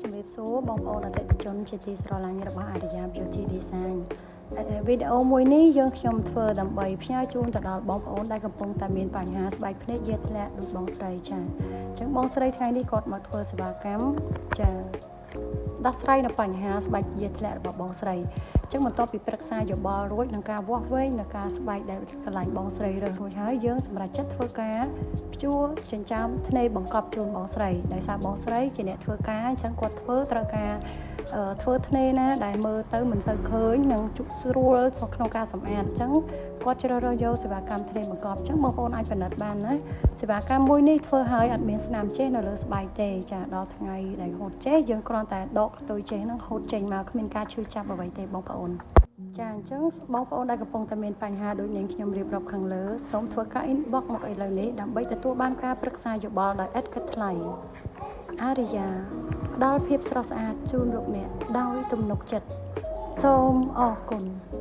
ជំរាបសួរបងប្អូនអតិថិជនជាទីស្រឡាញ់របស់អារិយា Beauty Design វីដេអូមួយនេះយើងខ្ញុំធ្វើដើម្បីផ្ញើជូនទៅដល់បងប្អូនដែលកំពុងតែមានបញ្ហាស្បែកភ្នែកយាធ្លាក់ដូចបងស្រីចាអញ្ចឹងបងស្រីថ្ងៃនេះគាត់មកធ្វើសេវាកម្មចាដោះស្រាយនៅបញ្ហាស្បែកយាធ្លាក់របស់បងស្រីអញ្ចឹងបន្ទាប់ពីប្រឹក្សាយោបល់រួចនឹងការវាស់វែងនៅការស្បែកដែលកន្លែងបងស្រីរើសរួចហើយយើងសម្រេចចិត្តធ្វើការព្យួរចិញ្ចើមធ្នេបង្កប់ជូនបងស្រីដោយសារបងស្រីជាអ្នកធ្វើការអញ្ចឹងគាត់ធ្វើត្រូវការធ្វើធ្នេណាដែលមើលទៅមិនសូវឃើញនិងជក់ស្រួលក្នុងការសម្អាតអញ្ចឹងគាត់ជ្រើសរើសយកសេវាកម្មធ្នេបង្កប់អញ្ចឹងបងប្អូនអាចពិនិត្យបានណាសេវាកម្មមួយនេះធ្វើឲ្យអត់មានស្នាមចេះនៅលើស្បែកទេចាដល់ថ្ងៃដែលហូតចេះយើងគ្រាន់តែដកខ្ទុយចេះហ្នឹងហូតចេញមកគ្មានការឈឺចាប់អ្វីទេបងប្អូនចាអញ្ចឹងបងប្អូនដែលកំពុងតែមានបញ្ហាដូចនាងខ្ញុំរៀបរាប់ខាងលើសូមធ្វើការ inbox មកឥឡូវនេះដើម្បីទទួលបានការប្រឹក្សាយោបល់ដោយឥតគិតថ្លៃអារិយាផ្ដល់ភាពស្រស់ស្អាតជូនលោកអ្នកដោយទំនុកចិត្តសូមអរគុណ។